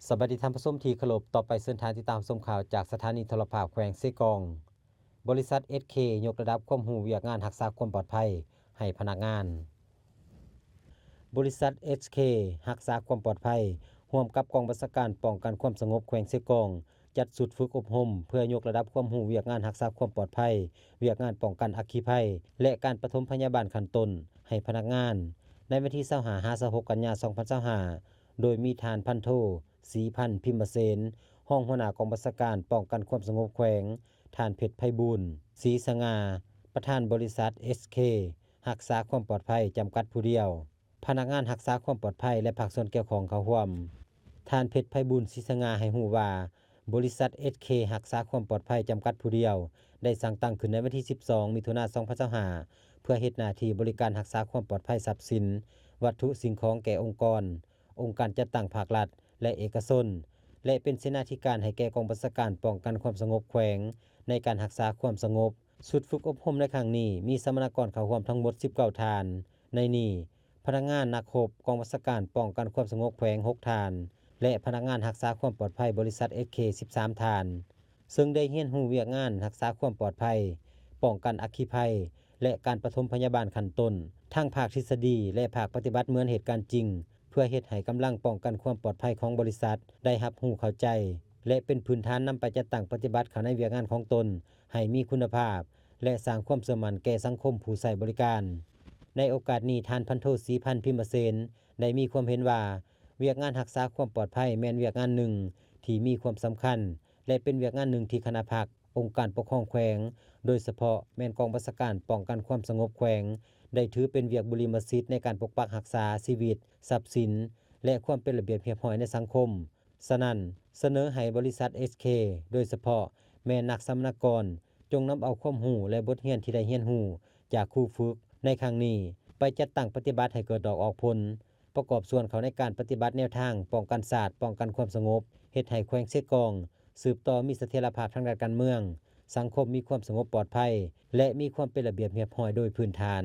ສະບາຍດີທ່ານຜູ້ຊົມທີ່ເຄົາລົບ, ຕໍ່ໄປເຊີນທ່ານຕິດຕາມຊົມຂ່າວຈາກສະຖານີໂທລະພາບແຂວງເຊກອງ. ບໍລິສັດ ເອສເຄ ຍົກລະດັບຄວາມຮູ້ວຽກງານຮັກສາຄວາມປອດໄພໃຫ້ພະນັກງານ. ບໍລິສັດ ເອສເຄ ຮັກສາຄວາມປອດໄພ ຮ່ວມກັບກອງບັນຊາການປ້ອງກັນຄວາມສະຫງົບແຂວງເຊກອງ ຈັດຊຸດຝຶກອົບຮົມເພື່ອຍົກລະດັບຄວາມຮູ້ວຽກງານຮັກສາຄວາມປອດໄພ, ວຽກງານປ້ອງກັນອັກຄີໄພ ແລະ ການປະຖົມພະຍາບານຂັ້ນຕົ້ນໃຫ້ພະນັກງານ ໃນວັນທີຊາວຫ້າ ຫາ ຊາວຫົກ ກັນຍາ ສອງພັນຊາວຫ້າ ໂດຍມີທ່ານພັນໂທ ສີພັນ ພິມມະເສນ ຮອງຫົວໜ້າກອງບັນຊາການປ້ອງກັນຄວາມສະຫງົບແຂວງ, ທ່ານເພັດໄພບູນ ສີສະຫງ່າ ປະທານບໍລິສັດ ເອສເຄ ຮັກສາຄວາມປອດໄພ ຈຳກັດຜູ້ດຽວ, ພະນັກງານຮັກສາຄວາມປອດໄພ ແລະ ພາກສ່ວນກ່ຽວຂ້ອງເຂົ້າຮ່ວມ. ທ່ານເພັດໄພບູນ ສີສະຫງ່າ ໃຫ້ຮູ້ວ່າ ບໍລິສັດ ເອສເຄ ຮັກສາຄວາມປອດໄພ ຈຳກັດຜູ້ດຽວ ໄດ້ສ້າງຕັ້ງຂຶ້ນໃນວັນທີສິບສອງ ມິຖຸນາ ສອງພັນຊາວຫ້າ ເພື່ອເຮັດໜ້າທີ່ບໍລິການຮັກສາຄວາມປອດໄພຊັບສິນ, ວັດຖຸສິ່ງຂອງແກ່ອົງກອນ, ອົງການຈັດຕັ້ງພາກລັດ ແລະ ເອກະຊົນ ແລະ ເປັນເສນາທິການໃຫ້ແກ່ກອງບັນຊາການປ້ອງກັນຄວາມສະຫງົບແຂວງ ໃນການຮັກສາຄວາມສະຫງົບ. ຊຸດຝຶກອົບຮົມໃນຄັ້ງນີ້ ມີສຳມະນາກອນເຂົ້າຮ່ວມທັງໝົດສິບເກົ້າທ່ານ, ໃນນີ້ ພະນັກງານນັກຮົບກອງບັນຊາການປ້ອງກັນຄວາມສະຫງົບແຂວງຫົກທ່ານ ແລະ ພະນັກງານຮັກສາຄວາມປອດໄພບໍລິສັດ ເອສເຄ ສິບສາມທ່ານ. ເຊິ່ງໄດ້ຮຽນຮູ້ວຽກງານຮັກສາຄວາມປອດໄພ, ປ້ອງກັນອັກຄີໄພ ແລະ ການປະຖົມພະຍາບານຂັ້ນຕົ້ນ ທັງພາກທິດສະດີ ແລະ ພາກປະຕິບັດເໝືອນເຫດການຈິງ, ເພື່ອເຮັດໃຫ້ກຳລັງປ້ອງກັນຄວາມປອດໄພຂອງບໍລິສັດໄດ້ຮັບຮູ້ເຂົ້າໃຈ ແລະ ເປັນພື້ນຖານນຳໄປຈັດຕັ້ງປະຕິບັດເຂົ້າໃນວຽກງານຂອງຕົນໃຫ້ມີຄຸນນະພາບ ແລະ ສ້າງຄວາມເຊື່ອໝັ້ນແກ່ສັງຄົມຜູ້ໃຊ້ບໍລິການ. ໃນໂອກາດນີ້ ທ່ານພັນໂທ ສີພັນ ພິມມະເສນ ໄດ້ມີຄວາມເຫັນວ່າ ວຽກງານຮັກສາຄວາມປອດໄພແມ່ນວຽກງານໜຶ່ງທີ່ມີຄວາມສຳຄັນ ແລະ ເປັນວຽກງານໜຶ່ງທີ່ຄະນະພັກ, ອົງການປົກຄອງແຂວງ, ໂດຍສະເພາະແມ່ນກອງບັນຊາການປ້ອງກັນຄວາມສະຫງົບແຂວງ ໄດ້ຖືເປັນວຽກບຸລິມະສິດໃນການປົກປັກຮັກສາຊີວິດ, ຊັບສິນ ແລະ ຄວາມເປັນລະບຽບຮຽບຮ້ອຍໃນສັງຄົມ. ສະນັ້ນ, ສະເໜີໃຫ້ບໍລິສັດ ເອສເຄ ໂດຍສະເພາະແມ່ນນັກສຳມະນາກອນ ຈົ່ງນຳເອົາຄວາມຮູ້ ແລະ ບົດຮຽນທີ່ໄດ້ຮຽນຮູ້ຈາກຄູຝຶກໃນຄັ້ງນີ້ ໄປຈັດຕັ້ງປະຕິບັດໃຫ້ເກີດດອກອອກຜົນ, ປະກອບສ່ວນເຂົ້າໃນການປະຕິບັດແນວທາງປ້ອງກັນຊາດ, ປ້ອງກັນຄວາມສະຫງົບ, ເຮັດໃຫ້ແຂວງເຊກອງສືບຕໍ່ມີສະຖຽນລະພາບທາງດ້ານການເມືອງ, ສັງຄົມມີຄວາມສະຫງົບປອດໄພ ແລະ ມີຄວາມເປັນລະບຽບຮຽບຮ້ອຍໂດຍພື້ນຖານ.